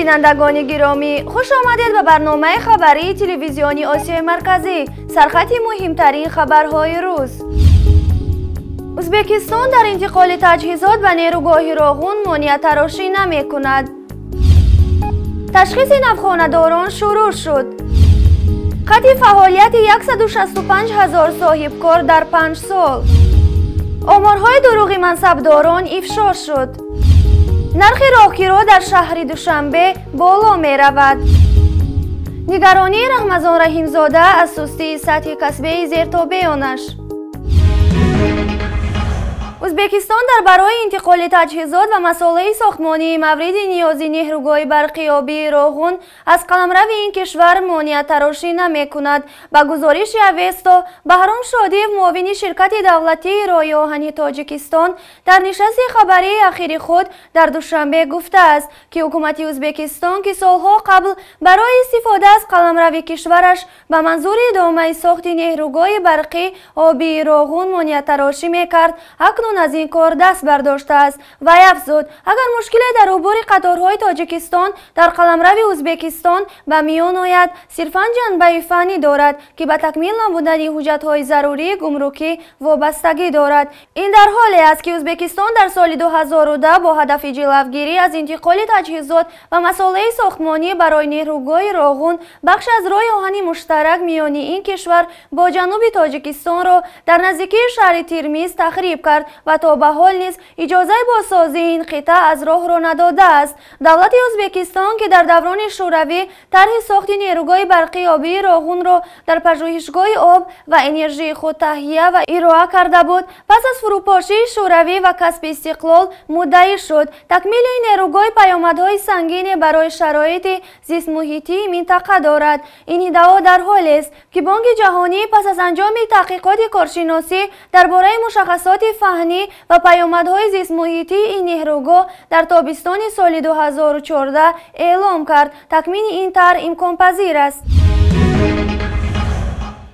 Бинандагони гиромӣ, хуш омадед ба барномаи хабарии телевизиони Осиёи Марказӣ. Сархати муҳимтарин хабарҳои рӯз. Ӯзбекистон дар интиқоли таҷҳизот ба нерӯгоҳи Роғун монеатарошӣ намекунад. Ташхиси навхонадорон шурӯъ шуд. Қатъи фаъолияти 165 ҳазор соҳибкор дар 5 сол. Оморҳои дурӯғи мансабдорон ифшо шуд. Нархи роҳкиро дар шаҳри Душанбе боло меравад. Нигаронии Раҳмазон Раҳимзода аз сустии сатҳи касбии зертобеонаш. Ӯзбекистон дар барои интиқоли таҷҳизот ва масолеҳи сохтмонии мавриди ниёзи нерӯгоҳи барқи обии Роғун аз қаламрави ин кишвар монеатарошӣ намекунад. Ба гузориши Авесто, Баҳром Шодиев, муовини ширкати давлатии роҳи оҳани Тоҷикистон, дар нишасти хабарии ахири худ дар Душанбе гуфтааст, ки ҳукумати Ӯзбекистон, ки солҳо қабл барои истифода аз қаламрави кишвараш ба манзури идомаи сохти нерӯгоҳи барқи обии Роғун монеатарошӣ мекард, акнун аз ин кор даст бардоштааст. Вай афзуд, агар мушкиле дар убури қаторҳои Тоҷикистон дар қаламрави Ӯзбекистон ба миён ояд, сирфан ҷанбаи фаннӣ дорад, ки ба такмил намудани ҳуҷҷатҳои зарурии гумрукӣ вобастагӣ дорад. Ин дар ҳоле аст, ки Ӯзбекистон дар соли 2010 бо ҳадафи ҷилавгирӣ аз интиқоли таҷҳизот ва масолеҳи сохтмонӣ барои нерӯгоҳи Роғун бахш аз роҳи оҳани муштарак миёни ин кишвар бо ҷануби Тоҷикистонро дар наздикии шаҳри Термиз тахриб кард ва то ба ҳол низ иҷозаи бозсозии ин қитъа аз роҳро надодааст. Давлати Ӯзбекистон, ки дар даврони Шӯравӣ тарҳи сохти нерӯгоҳи барқи обии Роғунро дар пажӯҳишгоҳи об ва энержии худ таҳия ва ироа карда буд, пас аз фурӯпошии Шӯравӣ ва касби истиқлол муддаӣ шуд. Такмили ин нерӯгоҳ паёмадҳои сангине барои шароити зистмуҳитии минтақа дорад. Ин иддао дар ҳолест, ки Бонки Ҷаҳонӣ пас аз анҷоми таҳқиқоти коршиносӣ дар бораи мушаххасоти фаҳнӣ ва паёмадҳои зистмуҳитии ин нерӯгоҳ дар тобистони соли 2014 эълом кард. Такмили ин тарҳ имконпазир аст.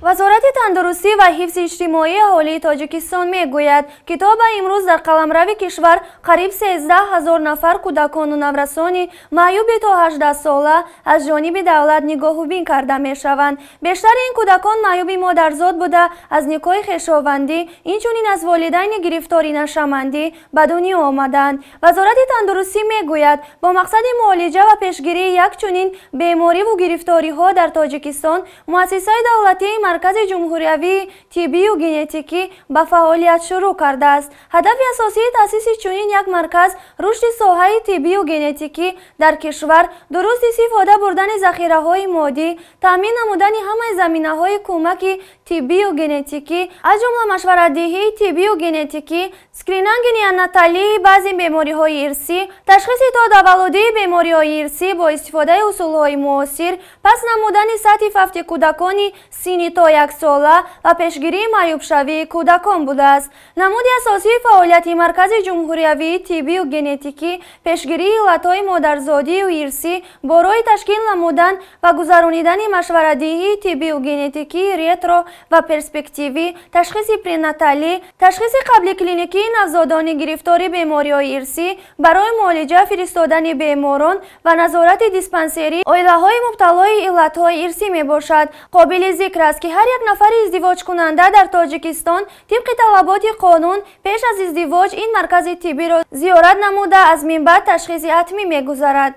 Вазорати тандурустӣ ва ҳифзи иҷтимоии аҳолии Тоҷикистон мегӯяд, ки то ба имрӯз дар қаламрави кишвар қариб 13 ҳазор нафар кӯдакону наврасони маъюби то 18 сола аз ҷониби давлат нигоҳубин карда мешаванд. Бештари ин кӯдакон маъюби модарзод буда, аз никоҳи хешовандӣ, инчунин аз волидайни гирифтори нашъамандӣ ба дунё омаданд. Вазорати тандурустӣ мегӯяд, бо мақсади муолиҷа ва пешгирии як чунин бемориву гирифториҳо дар Тоҷикистон муассисаи давлатии Маркази ҷумҳуриявии тиббию генетикӣ ба фаъолият шурӯъ кардааст. Ҳадафи асосии таъсиси чунин як марказ рушди соҳаи тиббию генетикӣ дар кишвар, дуруст истифода бурдани захираҳои моддӣ, таъмин намудани ҳамаи заминаҳои кӯмаки тиббию генетикӣ, аз ҷумла машваратдиҳии тиббию генетикӣ, скрининги неонаталии баъзе бемориҳои ирсӣ, ташхиси то таваллудии бемориҳои ирсӣ бо истифодаи усулҳои муосир, паст намудани сатҳи фавти кӯдакони синни то 1 сола ва пешгирии маъюбшавии кӯдакон будааст. Намуди асосии фаъолияти Маркази ҷумҳуриявии тиббию генетикӣ пешгирии иллатҳои модарзодию ирсӣ бо роҳи ташкил намудан ва гузаронидани машваратдиҳии тиббию генетикии ретро ва перспективӣ, ташхиси пренаталӣ, ташхиси қабли клиникии навзодони гирифтори бемориҳои ирсӣ барои муолиҷа фиристодани беморон ва назорати диспансерии оилаҳои мубталои иллатҳои ирсӣ мебошад. Қобили зикр аст, ки ҳар як нафари издивоҷкунанда дар Тоҷикистон тибқи талаботи қонун пеш аз издивоҷ ин маркази тиббиро зиёрат намуда, аз минбаъд ташхиси ҳатмӣ мегузарад.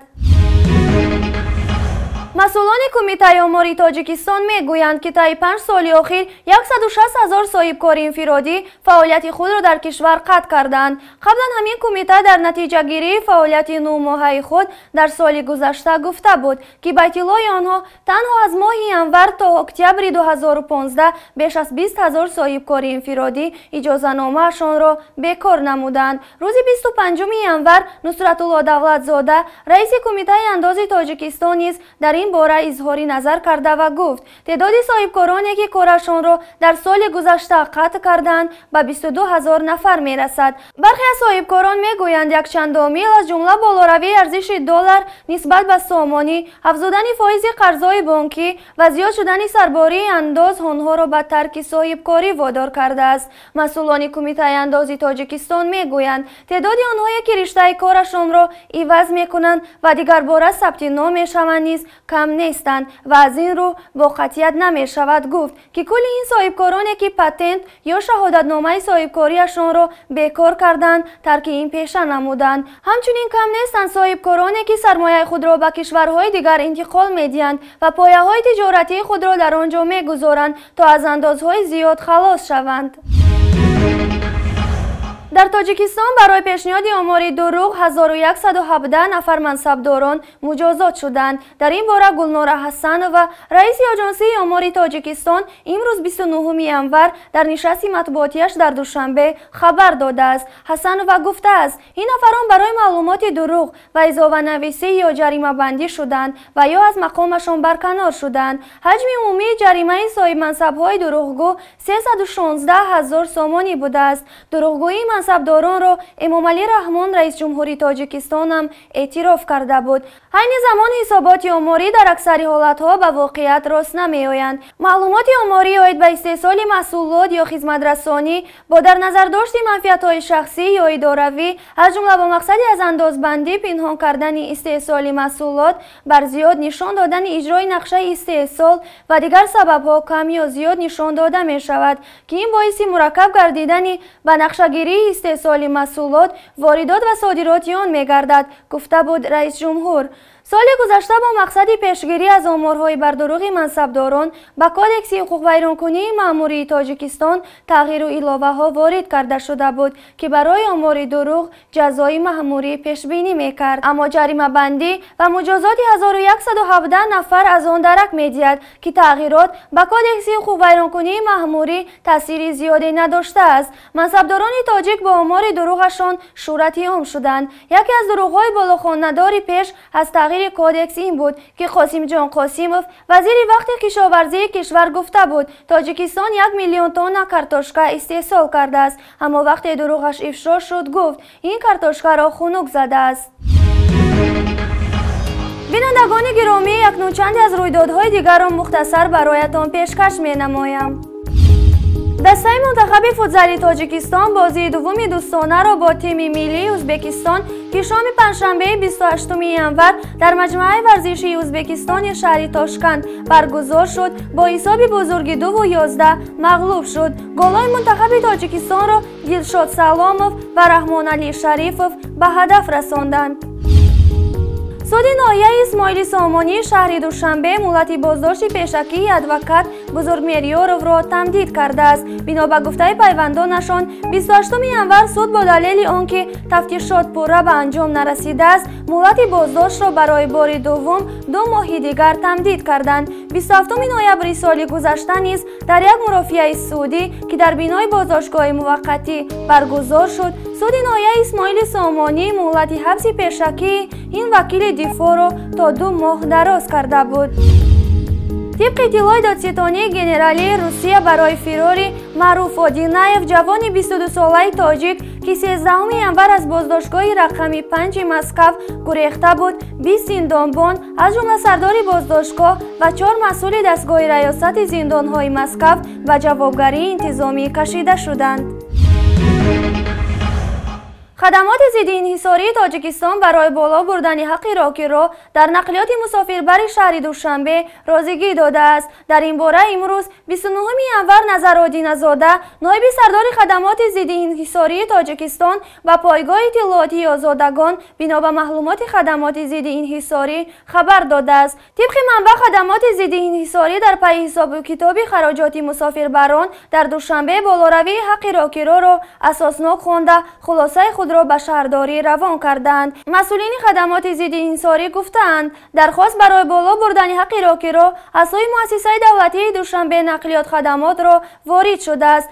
Масъулони Кумитаи омори Тоҷикистон мегӯянд, ки таи 5 соли охир 160 ҳазор соҳибкори инфиродӣ фаъолияти худро дар кишвар қатъ карданд. Қаблан ҳамин кумита дар натиҷагирии фаъолияти 9 моҳаи худ дар соли гузашта гуфта буд, ки ба иттилои онҳо танҳо аз моҳи январ то октябри 2015 беш аз 20 ҳазор соҳибкори инфиродӣ иҷозаномаашонро бекор намуданд. Рӯзи 25 январ Нусратулло Давлатзода, раиси Кумитаи андози Тоҷикистон, низ дар ин бора изҳори назар карда ва гуфт, теъдоди соҳибкороне ки корашонро дар соли гузашта қатъ карданд ба 22 ҳазор нафар мерасад. Бархе аз соҳибкорон мегӯянд, якчанд омил аз ҷумла болоравии арзиши доллар нисбат ба сомонӣ, афзудани фоизи қарзҳои бонкӣ ва зиёд шудани сарбории андоз онҳоро ба тарки соҳибкорӣ водор кардааст. Масъулони Кумитаи андози Тоҷикистон мегӯянд, теъдоди онҳое ки риштаи корашонро иваз мекунанд ва дигарбора сабти ном мешаванд низ кам нестанд ва аз ин рӯ бо қатъият намешавад гуфт, ки кулли ин соҳибкороне ки патент ё шаҳодатномаи соҳибкориашонро бекор карданд, тарки ин пеша намуданд. Ҳамчунин кам нестанд соҳибкороне ки сармояи худро ба кишварҳои дигар интиқол медиҳанд ва пояҳои тиҷоратии худро дар он ҷо мегузоранд, то аз андозҳои зиёд халос шаванд. Дар Тоҷикистон барои пешниҳоди омори дурӯғ 1117 нафар мансабдорон муҷозот шуданд. Дар ин бора Гулнора Ҳасанова, раиси Оҷонсии омори Тоҷикистон, имрӯз 29 январ дар нишасти матбуотияш дар Душанбе хабар додааст. Ҳасанова гуфтааст, ин нафарон барои маълумоти дурӯғ ва изованависӣ ё ҷаримабандӣ шуданд ва ё аз мақомашон барканор шуданд. Ҳаҷми умумии ҷаримаи соҳибмансабҳои дурӯғгӯ 316 ҳазор сомонӣ будааст. Дурӯғгӯии мансабдоронро Эмомалӣ Раҳмон, раисҷумҳури Тоҷикистон, ҳам эътироф карда буд. Айни замон ҳисоботи оморӣ дар аксари ҳолатҳо ба воқеият рост намеоянд. Маълумоти оморӣ оид ба истеҳсоли маҳсулот ё хизматрасонӣ бо дар назардошти манфиатҳои шахсӣ ё идоравӣ, аз ҷумла бо мақсади аз андозбандӣ пинҳон кардани истеҳсоли маҳсулот, бар зиёд нишон додани иҷрои нақшаи истеҳсол ва дигар сабабҳо кам ё зиёд нишон дода мешавад, ки ин боиси мураккаб гардидани ба нақшагирии истеҳсоли маҳсулот, воридот ва содироти он мегардад, гуфта буд раисҷумҳур. Соли гузашта бо мақсади пешгирӣ аз оморҳои бардурӯғи мансабдорон ба Кодекси ҳуқуқвайронкунии маъмурии Тоҷикистон тағйиру иловаҳо ворид карда шуда буд, ки барои омори дурӯғ ҷазои маъмурӣ пешбинӣ мекард. Аммо ҷаримабандӣ ва муҷозоти 1117 нафар аз он дарак медиҳад, ки тағйирот ба Кодекси ҳуқуқвайронкунии маъмурӣ таъсири зиёде надоштааст. Мансабдорони тоҷик бо омори дурӯғашон шӯҳрати ом шуданд. Яке аз дурӯғҳои болохонадори пеш аз тағйири кодекс ин буд, ки Қосимҷон Қосимов, вазири вақти кишоварзии кишвар, гуфта буд, Тоҷикистон 1 миллион тонна картошка истеҳсол кардааст. Аммо вақте дурӯғаш ифшо шуд, гуфт, ин картошкаро хунук задааст. Бинандагони гиромӣ, акнун чанде аз рӯйдодҳои дигарро мухтасар бароятон пешкаш менамоям. Дастаи мунтахаби футзали Тоҷикистон бозии дуввуми дӯстонаро бо тими миллии Ӯзбекистон, ки шоми панҷшанбеи 28 январ дар маҷмӯаи варзишии Ӯзбекистони шаҳри Тошканд баргузор шуд, бо ҳисоби бузурги 2-11 мағлуб шуд. Голҳои мунтахаби Тоҷикистонро Дилшод Саломов ва Раҳмоналӣ Шарифов ба ҳадаф расонданд. Суди ноҳияи Исмоили Сомонии шаҳри Душанбе муҳлати боздошти пешакии адвокат Бузургмеҳрёровро тамдид кардааст. Бино ба гуфтаи пайвандонашон, 28 январ суд бо далели он ки тафтишот пурра ба анҷом нарасидааст, муҳлати боздоштро барои бори дуввум 2 моҳи дигар тамдид карданд. 27 ноябри соли гузашта низ дар як мурофиаи судӣ, ки дар бинои боздоштгоҳи муваққатӣ баргузор шуд, суди ноҳияи Исмоили Сомонӣ муҳлати ҳабси пешакии ин вакили дифоъро то 2 моҳ дароз карда буд. Тибқи иттилои додситонии генералии Русия, барои фирори Маъруф Одинаев, ҷавони 22-солаи тоҷик, ки 13 январ аз боздоштгоҳи рақами 5 Москав гурехта буд, 20 зиндонбон, аз ҷумла сардори боздоштгоҳ ва 4 масъули дастгоҳи раёсати зиндонҳои Москав ба ҷавобгарии интизомӣ кашида шуданд. Хадамоти зидди инҳисории Тоҷикистон барои боло бурдани ҳаққи рокиро дар нақлиёти мусофирбари шаҳри Душанбе розигӣ додааст. Дар ин бора имрӯз 29 январ Назар Одиназода, ноиби сардори хадамоти зидди инҳисории Тоҷикистон, ба пойгоҳи иттилоотии озодагон бино ба маълумоти хадамоти зидди инҳисорӣ хабар додааст. Тибқи манбаъ, хадамоти зидди инҳисорӣ дар пайи ҳисобу китоби хароҷоти мусофирбарон дар Душанбе болоравии ҳаққи рокироро асоснок хонда, хулосаи худро ба шаҳрдорӣ равон карданд. Масъулини хадамоти зидди инҳисорӣ гуфтаанд, дархост барои боло бурдани ҳаққи рокиро аз сӯи муассисаи давлатии Душанбе нақлиёт хадамотро ворид шудааст.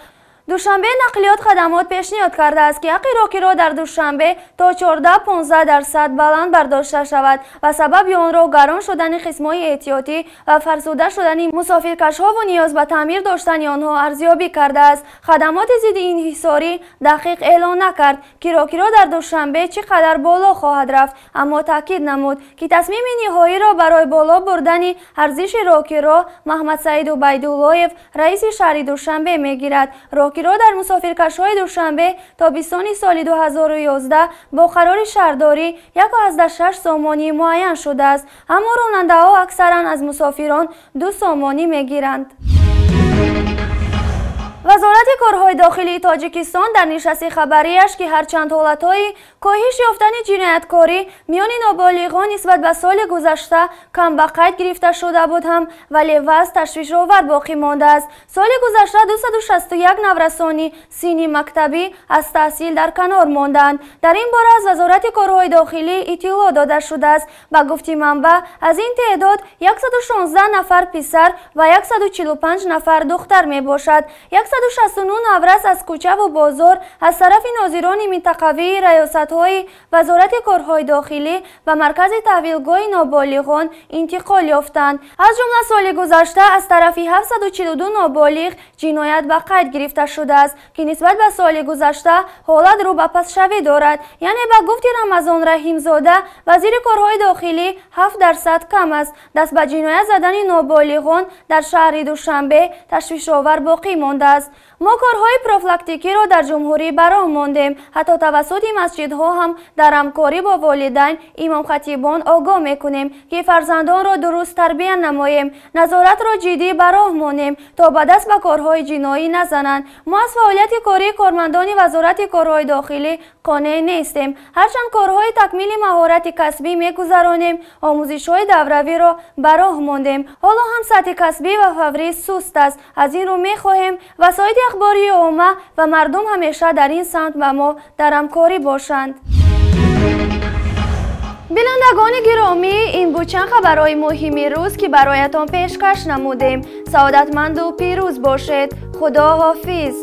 Душанбе нақлиёт хадамот пешниҳод кардааст, ки ҳаққи рокиро дар Душанбе то 14-15% баланд бардошта шавад ва сабаби онро гарон шудани қисмҳои эҳтиётӣ ва фарсуда шудани мусофиркашҳову ниёз ба таъмир доштани онҳо арзёбӣ кардааст. Хадамоти зидди инҳисорӣ дақиқ эълон накард, ки рокиро дар Душанбе чӣ қадар боло хоҳад рафт, аммо таъкид намуд, ки тасмими ниҳоиро барои боло бурдани арзиши рокиро Маҳмадсаид Убайдуллоев, раиси шаҳри Душанбе, мегирад. Рокиро дар мусофиркашҳои Душанбе тобистони соли 2011 бо қарори шаҳрдорӣ 1,6 сомонӣ муайян шудааст, аммо ронандаҳо аксаран аз мусофирон 2 сомонӣ мегиранд. Вазорати корҳои дохилии Тоҷикистон дар нишасти хабарияш, ки ҳарчанд ҳолатҳои коҳиш ёфтани ҷинояткорӣ миёни ноболиғон нисбат ба соли гузашта кам ба қайд гирифта шуда буд ҳам, вале вазъ ташвишовар боқӣ мондааст. Соли гузашта 261 наврасони синни мактабӣ аз таҳсил дар канор монданд. Дар ин бора аз Вазорати корҳои дохилӣ иттилоъ дода шудааст. Ба гуфти манбаъ, аз ин теъдод 116 нафар писар ва 145 нафар духтар мебошад. 169 наврас аз кӯчаву бозор аз тарафи нозирони минтақавии раёсатҳои Вазорати корҳои дохилӣ ба маркази таҳвилгоҳи ноболиғон интиқол ёфтанд. Аз ҷумла соли гузашта аз тарафи 742 ноболиғ ҷиноят ба қайд гирифта шудааст, ки нисбат ба соли гузашта ҳолат рӯ ба пастшавӣ дорад. Яъне ба гуфти Рамазон Раҳимзода, вазири корҳои дохилӣ, 7% кам аст. Даст ба ҷиноят задани ноболиғон дар шаҳри Душанбе ташвишовар боқӣ мондааст. Мо корҳои профилактикиро дар ҷумҳурӣ ба роҳ мондем. Ҳатто тавассути масҷидҳо ҳам дар ҳамкорӣ бо волидайн, имомхатибон огоҳ мекунем, ки фарзандонро дуруст тарбия намоем, назоратро ҷиддӣ ба роҳ монем, то ба даст ба корҳои ҷиноӣ назананд. Мо аз фаъолияти кории кормандони Вазорати корҳои дохилӣ қонеъ нестем. Ҳарчанд корҳои такмили маҳорати касбӣ мегузаронем, омӯзишҳои давравиро ба роҳ мондем. Ҳоло ҳам сатҳи касбӣ ва фаврӣ суст аст. Аз ин рӯ мехоҳем васоити ахбории омма ва мардум ҳамеша дар ин самт ба мо дар ҳамкорӣ бошанд. Бинандагони гиромӣ, ин буд чанд хабарҳои муҳими рӯз, ки бароятон пешкаш намудем. Саодатманду пирӯз бошед. Худо ҳофиз.